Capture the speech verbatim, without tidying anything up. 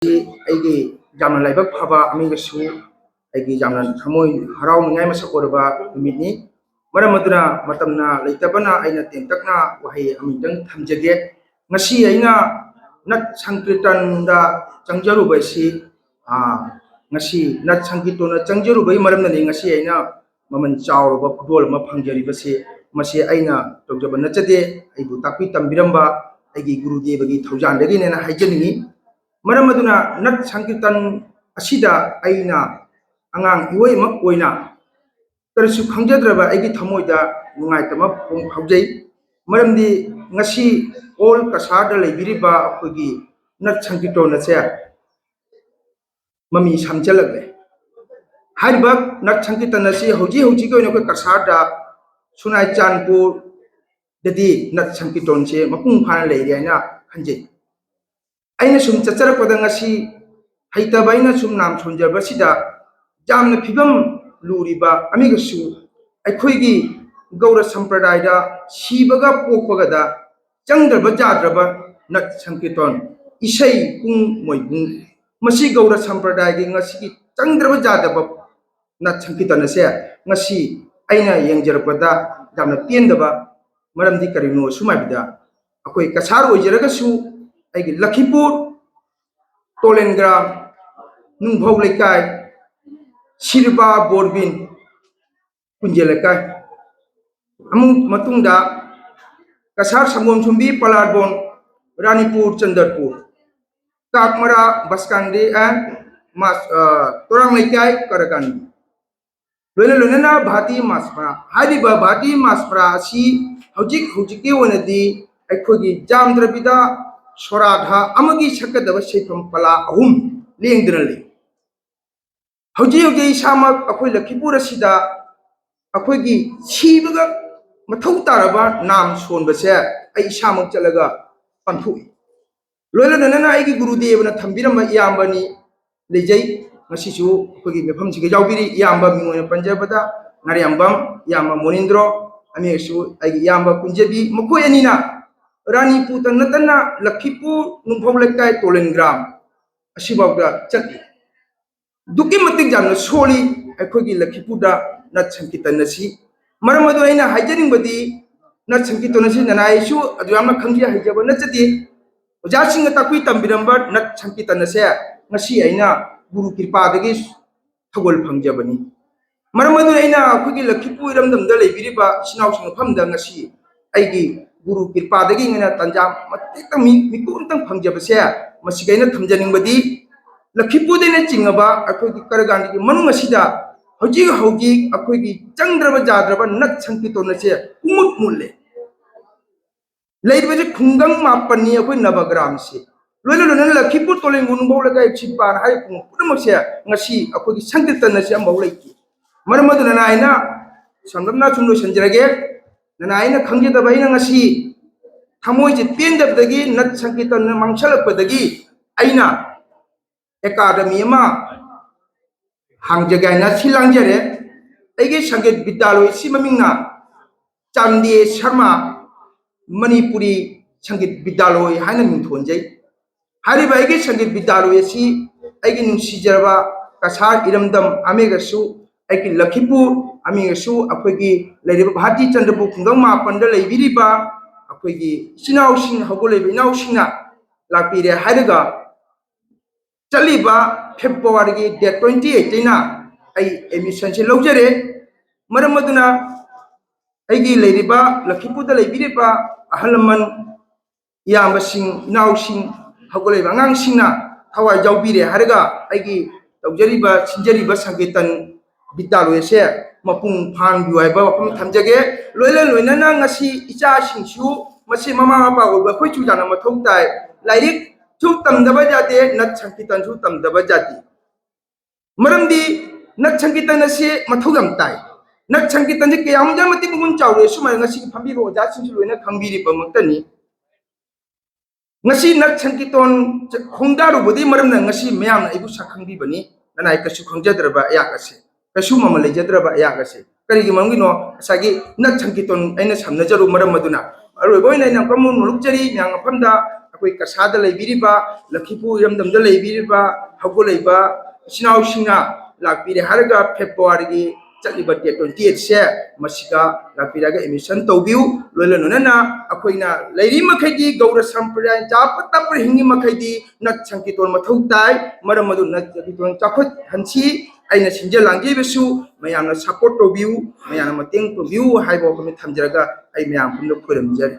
ꯑꯩꯒꯤ ꯌꯥꯝꯅ ꯂꯥꯏꯕꯛ ꯐꯕ ꯑꯃꯒꯁꯨ ꯑꯩꯒꯤ ꯌꯥꯝꯅ ꯊꯃꯣꯏ ꯍꯔꯥꯎꯅꯤꯡꯉꯥꯏ ꯃꯁꯛ ꯑꯣꯏꯔꯕ ꯅꯨꯃꯤꯠꯅꯤ꯫ ꯃꯔꯝ ꯑꯗꯨꯅ ꯃꯇꯝꯅ ꯂꯩꯇꯕꯅ ꯑꯩꯅ ꯇꯦꯟꯇꯛꯅ ꯋꯥꯍꯩ ꯑꯃꯇꯪ ꯊꯝꯖꯒꯦ꯫ ꯉꯁꯤ ꯑꯩꯅ ꯅꯠ ꯁꯪꯀꯤꯔꯇꯟꯗ ꯆꯪꯖꯔꯨꯕ ꯑꯁꯤ, ꯑꯥ, ꯉꯁꯤ ꯅꯠ ꯁꯪꯀꯤꯔꯇꯟꯗ ꯆꯪꯖꯔꯨꯕꯒꯤ ꯃꯔꯝꯅꯅꯤ ꯉꯁꯤ ꯑꯩꯅ ꯃꯃꯜ ꯆꯥꯎꯔꯕ ꯈꯨꯗꯣꯜ ꯑꯃ ꯐꯪꯖꯔꯤꯕꯁꯤ꯫ ꯃꯁꯤ ꯑꯩꯅ ꯇꯧꯖꯕ ꯅꯠꯆꯗꯦ, ꯑꯩꯕꯨ ꯇꯥꯛꯄꯤ ꯇꯝꯕꯤꯔꯝꯕ ꯑꯩꯒꯤ ꯒꯨꯔꯨꯗꯦꯕꯒꯤ ꯊꯧꯖꯥꯜꯗꯒꯤꯅꯦꯅ ꯍꯥꯏꯖꯅꯤꯡꯏ꯫ ꯃꯔꯝ ꯑꯗꯨꯅ ꯅꯠ ꯁꯪꯀꯤꯔꯇꯟ ꯑꯁꯤꯗ ꯑꯩꯅ ꯑꯉꯥꯡ ꯏꯑꯣꯏꯃꯛ ꯑꯣꯏꯅ ꯀꯔꯤꯁꯨ ꯈꯪꯖꯗ꯭ꯔꯕ ꯑꯩꯒꯤ ꯊꯃꯣꯏꯗ ꯅꯨꯡꯉꯥꯏꯇꯕ ꯐꯣꯡ-, ꯐꯥꯎꯖꯩ꯫ ꯃꯔꯝꯗꯤ ꯉꯁꯤ ꯑꯣꯜ ꯀꯁꯥꯔꯗ ꯂꯩꯕꯤꯔꯤꯕ ꯑꯩꯈꯣꯏꯒꯤ ꯅꯠ ꯁꯪꯀꯤꯔꯇꯟ ꯑꯁꯦ ꯃꯃꯤ ꯁꯥꯝꯖꯜꯂꯛꯂꯦ꯫ ꯍꯥꯏꯔꯤꯕ ꯅꯠ ꯁꯪꯀꯤꯔꯇꯟ ꯑꯁꯤ ꯍꯧꯖꯤꯛ ꯍꯧꯖꯤꯛꯀꯤ ꯑꯣꯏꯅ ꯑꯩꯈꯣꯏ ꯀꯁꯥꯔꯗ ꯁꯨꯅꯥꯏ ꯆꯥꯟꯄꯨꯔꯗꯗꯤ ꯅꯠ ꯁꯪꯀꯤꯔꯇꯟꯁꯦ ꯃꯄꯨꯡ ꯐꯥꯅ ꯂꯩꯔꯤ ꯍꯥꯏꯅ ꯈꯟꯖꯩ꯫ ꯑꯩꯅ ꯁꯨꯝ ꯆꯠꯆꯔꯛꯄꯗ ꯉꯁꯤ ꯍꯩꯇꯕ ꯑꯩꯅ ꯁꯨꯝ ꯅꯥꯝ ꯁꯣꯟꯖꯕꯁꯤꯗ ꯌꯥꯝꯅ ꯐꯤꯕꯝ ꯂꯨꯔꯤꯕ ꯑꯃꯒꯁꯨ ꯑꯩꯈꯣꯏꯒꯤ ꯒꯧꯔ ꯁꯝꯄ꯭ꯔꯗꯥꯌꯗ ꯁꯤꯕꯒ ꯄꯣꯛꯄꯒꯗ ꯆꯪꯗ꯭ꯔꯕ ꯌꯥꯗ꯭ꯔꯕ ꯅꯠ ꯁꯪꯀꯤꯔꯇꯟ, ꯏꯁꯩ ꯄꯨꯡ ꯃꯣꯏꯕꯨꯡ, ꯃꯁꯤ ꯒꯧꯔ ꯁꯝꯄ꯭ꯔꯗꯥꯌꯒꯤ ꯉꯁꯤꯒꯤ ꯆꯪꯗ꯭ꯔꯕ ꯌꯥꯗꯕ ꯅꯠ ꯁꯪꯀꯤꯔꯇꯟ ꯑꯁꯦ ꯉꯁꯤ ꯑꯩꯅ ꯌꯦꯡꯖꯔꯛꯄꯗ ꯌꯥꯝꯅ ꯄꯦꯟꯗꯕ ꯃꯔꯝꯗꯤ ꯀꯔꯤꯅꯣ ꯁꯨꯝ ꯍꯥꯏꯕꯗ, ꯑꯩꯈꯣꯏ ꯀꯁꯥꯔ ꯑꯣꯏꯖꯔꯒꯁꯨ ꯑꯩꯒꯤ ꯂꯈꯤꯄꯨꯔ, ꯇꯣꯂꯦꯟꯒ꯭ꯔꯥꯝ, ꯅꯨꯡꯐꯧ ꯂꯩꯀꯥꯏ, ꯁꯤꯔꯕꯥ ꯕꯣꯔꯕꯤꯟ, ꯀꯨꯟꯖꯦ ꯂꯩꯀꯥꯏ, ꯑꯃꯨꯛ ꯃꯇꯨꯡꯗ ꯀꯁꯥꯔ ꯁꯪꯒꯣꯝ ꯁꯨꯝꯕꯤ, ꯄꯂꯥꯔꯕꯣꯟ, ꯔꯥꯅꯤꯄꯨꯔ, ꯆꯟꯗꯔꯄꯨꯔ, ꯀꯥꯛꯃꯔꯥ, ꯕꯁꯀꯥꯟꯗꯤ and ꯃꯥꯁ-, ꯑ, ꯇꯣꯔꯥꯡ ꯂꯩꯀꯥꯏ, ꯀꯔꯀꯥꯟꯗꯤ, ꯂꯣꯏꯅ ꯂꯣꯏꯅꯅ ꯚꯥꯇꯤ ꯃꯥꯁꯄꯔꯥ꯫ ꯍꯥꯏꯔꯤꯕ ꯚꯥꯇꯤ ꯃꯥꯁꯄꯔꯥ ꯑꯁꯤ ꯍꯧꯖꯤꯛ ꯍꯧꯖꯤꯛꯀꯤ ꯑꯣꯏꯅꯗꯤ ꯑꯩꯈꯣꯏꯒꯤ ꯌꯥꯝꯗ꯭ꯔꯕꯤꯗ ꯁꯣꯔꯥꯙ ꯑꯃꯒꯤ ꯁꯛꯀꯗꯕ ꯁꯩꯐꯝ ꯄꯂꯥ ꯑꯍꯨꯝ ꯂꯦꯡꯗꯨꯅ ꯂꯩ꯫ ꯍꯧꯖꯤꯛ ꯍꯧꯖꯤꯛ ꯏꯁꯥꯃꯛ ꯑꯩꯈꯣꯏ ꯂꯈꯤꯄꯨꯔ ꯑꯁꯤꯗ ꯑꯩꯈꯣꯏꯒꯤ ꯁꯤꯕꯒ ꯃꯊꯧ ꯇꯥꯔꯕ ꯅꯥꯝ ꯁꯣꯟꯕꯁꯦ ꯑꯩ ꯏꯁꯥꯃꯛ ꯆꯠꯂꯒ ꯄꯥꯡꯊꯣꯛꯏ꯫ ꯂꯣꯏꯅ ꯂꯣꯏꯅꯅ ꯑꯩꯒꯤ ꯒꯨꯔꯨꯗꯦꯕꯅ ꯊꯝꯕꯤꯔꯝꯕ ꯏꯌꯥꯝꯕꯅꯤ ꯂꯩꯖꯩ꯫ ꯉꯁꯤꯁꯨ ꯑꯩꯈꯣꯏꯒꯤ ꯃꯐꯝꯁꯤꯒ ꯌꯥꯎꯕꯤꯔꯤ꯫ ꯏꯌꯥꯝꯕ ꯃꯤꯡ ꯑꯣꯏꯅ ꯄꯟꯖꯕꯗ ꯉꯥꯔꯤꯌꯥꯝꯕꯝ, ꯏꯌꯥꯝꯕ ꯃꯣꯅꯤꯟꯗ꯭ꯔꯣ, ꯑꯅꯤꯁꯨ ꯑꯩꯒꯤ ꯏꯌꯥꯝꯕ ꯀꯨꯟꯖꯕꯤ, ꯃꯈꯣꯏ ꯑꯅꯤꯅ ꯔꯥꯅꯤꯄꯨꯔꯇ ꯅꯠꯇꯅ ꯂꯈꯤꯄꯨꯔ, ꯅꯨꯡꯐꯧ ꯂꯩꯀꯥꯏ, ꯇꯣꯂꯦꯟꯒ꯭ꯔꯥꯝ ꯉꯁꯤꯐꯥꯎꯗ ꯆꯠꯂꯤ꯫ ꯑꯗꯨꯛꯀꯤ ꯃꯇꯤꯛ ꯌꯥꯝꯅ ꯁꯣꯜꯂꯤ ꯑꯩꯈꯣꯏꯒꯤ ꯂꯈꯤꯄꯨꯔꯗ ꯅꯠ ꯁꯪꯀꯤꯔꯇꯟ ꯑꯁꯤ꯫ ꯃꯔꯝ ꯑꯗꯨꯅ ꯑꯩꯅ ꯍꯥꯏꯖꯅꯤꯡꯕꯗꯤ, ꯅꯠ ꯁꯪꯀꯤꯔꯇꯟ ꯑꯁꯤ ꯅꯅꯥꯏꯁꯨ ꯑꯗꯨ ꯌꯥꯝꯅ ꯈꯪꯖ ꯍꯩꯖꯕ ꯅꯠꯆꯗꯦ꯫ ꯑꯣꯖꯥꯁꯤꯡꯅ ꯇꯥꯛꯄꯤ ꯇꯝꯕꯤꯔꯝꯕ ꯅꯠ ꯁꯪꯀꯤꯔꯇꯟ ꯑꯁꯦ ꯉꯁꯤ ꯑꯩꯅ ꯒꯨꯔꯨ ꯀ꯭ꯔꯤꯄꯥꯗꯒꯤ ꯊꯧꯒꯜ ꯐꯪꯖꯕꯅꯤ꯫ ꯃꯔꯝ ꯑꯗꯨꯅ ꯑꯩꯅ ꯑꯩꯈꯣꯏꯒꯤ ꯂꯈꯤꯄꯨꯔ ꯏꯔꯝꯗꯝꯗ ꯂꯩꯕꯤꯔꯤꯕ ꯏꯆꯤꯟ ꯏꯅꯥꯎꯁꯤꯡ ꯃꯐꯝꯗ ꯉꯁꯤ ꯑꯩꯒꯤ ꯒꯨꯔꯨ ꯀ꯭ꯔꯤꯄꯥꯗꯒꯤ ꯑꯩꯅ ꯇꯥꯟꯖꯥ ꯃꯇꯦꯛꯇꯪ ꯃꯤ-, ꯃꯤꯀꯨꯞ ꯑꯝꯇꯪ ꯐꯪꯖꯕꯁꯦ, ꯃꯁꯤꯒꯤ ꯑꯩꯅ ꯊꯝꯖꯅꯤꯡꯕꯗꯤ, ꯂꯈꯤꯄꯨꯔꯗꯩꯅ ꯆꯤꯡꯉꯕ ꯑꯩꯈꯣꯏꯒꯤ ꯀꯔꯒꯥꯟꯒꯤ ꯃꯅꯨꯡ ꯑꯁꯤꯗ ꯍꯧꯖꯤꯛ ꯍꯧꯖꯤꯛ ꯑꯩꯈꯣꯏꯒꯤ ꯆꯪꯗ꯭ꯔꯕ ꯌꯥꯗ꯭ꯔꯕ ꯅꯠ ꯁꯪꯀꯤꯔꯇꯟ ꯑꯁꯦ ꯄꯨꯡꯃꯨꯠ ꯃꯨꯠꯂꯦ꯫ ꯂꯩꯔꯤꯕꯁꯤ ꯈꯨꯡꯒꯪ ꯃꯥꯄꯟꯅꯤ ꯑꯩꯈꯣꯏ ꯅꯕꯒ꯭ꯔꯥꯝꯁꯤ꯫ ꯂꯣꯏꯅ ꯂꯣꯏꯅꯅ ꯂꯈꯤꯄꯨꯔ, ꯇꯣꯂꯦꯡꯒꯣ, ꯅꯨꯡꯕꯥꯎ ꯂꯩꯀꯥꯏ, ꯁꯤꯝꯄꯥꯟ ꯍꯥꯏꯔꯤꯕ ꯈꯨꯡꯒꯪ ꯄꯨꯝꯅꯃꯛꯁꯦ ꯉꯁꯤ ꯑꯩꯈꯣꯏꯒꯤ ꯁꯪꯀꯤꯔꯇꯟ ꯑꯁꯤ ꯑꯃꯐꯥꯎ ꯂꯩꯇꯦ꯫ ꯃꯔꯝ ꯑꯗꯨꯅ ꯅꯅꯥꯏꯅ ꯁꯝꯂꯞꯅ ꯁꯨꯝ ꯂꯣꯏꯁꯤꯟꯖꯔꯒꯦ꯫ ꯅꯅꯥꯏꯅ ꯈꯪꯖꯗꯕ ꯑꯩꯅ ꯉꯁꯤ ꯊꯃꯣꯏꯁꯦ ꯄꯦꯟꯗꯕꯗꯒꯤ, ꯅꯠ ꯁꯪꯀꯤꯔꯇꯟꯅ ꯃꯥꯡꯁꯜꯂꯛꯄꯗꯒꯤ ꯑꯩꯅ ꯑꯦꯀꯥꯗꯃꯤ ꯑꯃ ꯍꯥꯡꯖꯒꯦ ꯍꯥꯏꯅ ꯁꯤꯜ ꯂꯥꯡꯖꯔꯦ꯫ ꯑꯩꯒꯤ ꯁꯪꯒꯤꯠ ꯕꯤꯗ꯭ꯌꯥꯂꯣꯏ ꯑꯁꯤ ꯃꯃꯤꯡꯅ ꯆꯥꯟꯗꯦ ꯁꯔꯃ ꯃꯅꯤꯄꯨꯔꯤ ꯁꯪꯒꯤꯠ ꯕꯤꯗ꯭ꯌꯥꯂꯣꯏ ꯍꯥꯏꯅ ꯃꯤꯡꯊꯣꯟꯖꯩ꯫ ꯍꯥꯏꯔꯤꯕ ꯑꯩꯒꯤ ꯁꯪꯒꯤꯠ ꯕꯤꯗ꯭ꯌꯥꯂꯣꯏ ꯑꯁꯤ ꯑꯩꯒꯤ ꯅꯨꯡꯁꯤꯖꯔꯕ ꯀꯁꯥꯔ ꯏꯔꯝꯗꯝ ꯑꯃꯦꯒꯁꯨ, ꯑꯩꯒꯤ ꯂꯈꯤꯄꯨꯔ ꯑꯃꯦꯒꯁꯨ, ꯑꯩꯈꯣꯏꯒꯤ ꯂꯩꯔꯤꯕ ꯚꯥꯔꯇꯤ ꯆꯟꯗ꯭ꯔꯄꯨꯔ ꯈꯨꯡꯒꯪ ꯃꯥꯄꯟꯗ ꯂꯩꯕꯤꯔꯤꯕ ꯑꯩꯈꯣꯏꯒꯤ ꯏꯆꯤꯟ ꯏꯅꯥꯎꯁꯤꯡ, ꯍꯧꯒꯠꯂꯛꯏꯕ ꯏꯅꯥꯎꯁꯤꯡꯅ ꯂꯥꯛꯄꯤꯔꯦ ꯍꯥꯏꯔꯒ, ꯆꯠꯂꯤꯕ ꯐꯦꯕ꯭ꯔꯨꯋꯥꯔꯤꯒꯤ date twenty eight ꯇꯩꯅ ꯑꯩ ꯑꯦꯗꯃꯤꯁꯟꯁꯦ ꯂꯧꯖꯔꯦ꯫ ꯃꯔꯝ ꯑꯗꯨꯅ ꯑꯩꯒꯤ ꯂꯩꯔꯤꯕ ꯂꯈꯤꯄꯨꯔꯗ ꯂꯩꯕꯤꯔꯤꯕ ꯑꯍꯜ ꯂꯃꯟ, ꯏꯌꯥꯝꯕꯁꯤꯡ, ꯏꯅꯥꯎꯁꯤꯡ, ꯍꯧꯒꯠꯂꯛꯏꯕ ꯑꯉꯥꯡꯁꯤꯡꯅ ꯊꯋꯥꯏ ꯌꯥꯎꯕꯤꯔꯦ ꯍꯥꯏꯔꯒ ꯑꯩꯒꯤ ꯇꯧꯖꯔꯤꯕ, ꯁꯤꯟꯖꯔꯤꯕ ꯁꯪꯀꯤꯔꯇꯟ ꯕꯤꯗ꯭ꯌꯥꯂꯣꯏ ꯑꯁꯦ ꯃꯄꯨꯡ ꯐꯥꯍꯟꯕꯤꯌꯨ ꯍꯥꯏꯕ ꯋꯥꯐꯝ ꯊꯝꯖꯒꯦ꯫ ꯂꯣꯏꯅ ꯂꯣꯏꯅꯅ ꯉꯁꯤ ꯏꯆꯥꯁꯤꯡꯁꯨ, ꯃꯁꯤ ꯃꯃꯥ ꯃꯄꯥ ꯑꯣꯏꯕ ꯑꯩꯈꯣꯏꯁꯨ ꯌꯥꯝꯅ ꯃꯊꯧ ꯇꯥꯏ꯫ ꯂꯥꯏꯔꯤꯛꯁꯨ ꯇꯝꯗꯕ ꯌꯥꯗꯦ, ꯅꯠ ꯁꯪꯀꯤꯔꯇꯟꯁꯨ ꯇꯝꯗꯕ ꯌꯥꯗꯦ꯫ ꯃꯔꯝꯗꯤ ꯅꯠ ꯁꯪꯀꯤꯔꯇꯟ ꯑꯁꯤ ꯃꯊꯧ ꯌꯥꯝ ꯇꯥꯏ꯫ ꯅꯠ ꯁꯪꯀꯤꯔꯇꯟꯁꯤ ꯀꯌꯥꯝ ꯃꯇꯤꯛ ꯃꯒꯨꯟ ꯆꯥꯎꯔꯦ, ꯁꯨꯃꯥꯏꯅ ꯉꯁꯤꯒꯤ ꯐꯝꯕꯤꯕ ꯑꯣꯖꯥꯁꯤꯡꯁꯨ ꯂꯣꯏꯅ ꯈꯪꯕꯤꯔꯤꯕꯃꯛꯇꯅꯤ꯫ ꯉꯁꯤ ꯅꯠ ꯁꯪꯀꯤꯔꯇꯟ ꯈꯣꯡꯗꯥꯔꯨꯕꯗꯒꯤ ꯃꯔꯝꯅ ꯉꯁꯤ ꯃꯌꯥꯝꯅ ꯑꯩꯕꯨ ꯁꯛ ꯈꯪꯕꯤꯕꯅꯤ꯫ ꯅꯅꯥꯏ ꯀꯩꯁꯨ ꯈꯪꯖꯗ꯭ꯔꯕ ꯑꯩꯍꯥꯛ ꯑꯁꯦ, ꯀꯩꯁꯨ ꯃꯃꯜ ꯂꯩꯖꯗ꯭ꯔꯕ ꯑꯩꯍꯥꯛ ꯑꯁꯦ꯫ ꯀꯔꯤꯒꯤ ꯃꯔꯝꯒꯤꯅꯣ? ꯉꯁꯥꯏꯒꯤ ꯅꯠ ꯁꯪꯀꯤꯔꯇꯟ ꯑꯩꯅ ꯁꯝꯅꯖꯔꯨ ꯃꯔꯝ ꯑꯗꯨꯅ꯫ ꯑꯔꯣꯏꯕ ꯑꯣꯏꯅ ꯑꯩꯅ ꯑꯃꯨꯛꯀ ꯃꯨꯛ ꯅꯣꯂꯨꯛꯆꯔꯤ ꯃꯌꯥꯝ ꯃꯐꯝꯗ꯫ ꯑꯩꯈꯣꯏ ꯀꯁꯥꯗ ꯂꯩꯕꯤꯔꯤꯕ, ꯂꯛꯈꯤꯄꯨꯔ ꯏꯔꯝꯗꯝꯗ ꯂꯩꯕꯤꯔꯤꯕ ꯍꯧꯒꯠꯂꯛꯏꯕ ꯏꯆꯤꯟ ꯏꯅꯥꯎꯁꯤꯡꯅ ꯂꯥꯛꯄꯤꯔꯦ ꯍꯥꯏꯔꯒ February ꯆꯠꯂꯤꯕ date twenty eight ꯁꯦ ꯃꯁꯤꯗ ꯂꯥꯛꯄꯤꯔꯒ admission ꯇꯧꯕꯤꯌꯨ꯫ ꯂꯣꯏꯅ ꯂꯣꯏꯅꯅ ꯑꯩꯈꯣꯏꯅ ꯂꯩꯔꯤ ꯃꯈꯩꯗꯤ ꯒꯧꯔ ꯁꯝꯄ꯭ꯔꯗꯥꯌ ꯆꯥꯕ ꯇꯞꯄ ꯍꯤꯡꯉꯤ ꯃꯈꯩꯗꯤ ꯅꯠ ꯁꯪꯀꯤꯔꯇꯣꯟ ꯃꯊꯧ ꯇꯥꯏ꯫ ꯃꯔꯝ ꯑꯗꯨꯅ ꯅꯠ ꯁꯪꯀꯤꯔꯇꯣꯟ ꯆꯥꯎꯈꯠꯍꯟꯁꯤ꯫ ꯑꯩꯅ ꯁꯤꯟꯖ ꯂꯥꯡꯖꯔꯤꯕꯁꯨ ꯃꯌꯥꯝꯅ support ꯇꯧꯕꯤꯌꯨ, ꯃꯌꯥꯝꯅ ꯃꯇꯦꯡ ꯇꯧꯕꯤꯌꯨ ꯍꯥꯏꯕ ꯋꯥꯐꯝꯁꯤ ꯊꯝꯖꯔꯒ ꯑꯩ ꯃꯌꯥꯝ ꯄꯨꯝꯅꯃꯛ ꯈꯨꯔꯨꯝꯖꯔꯤ꯫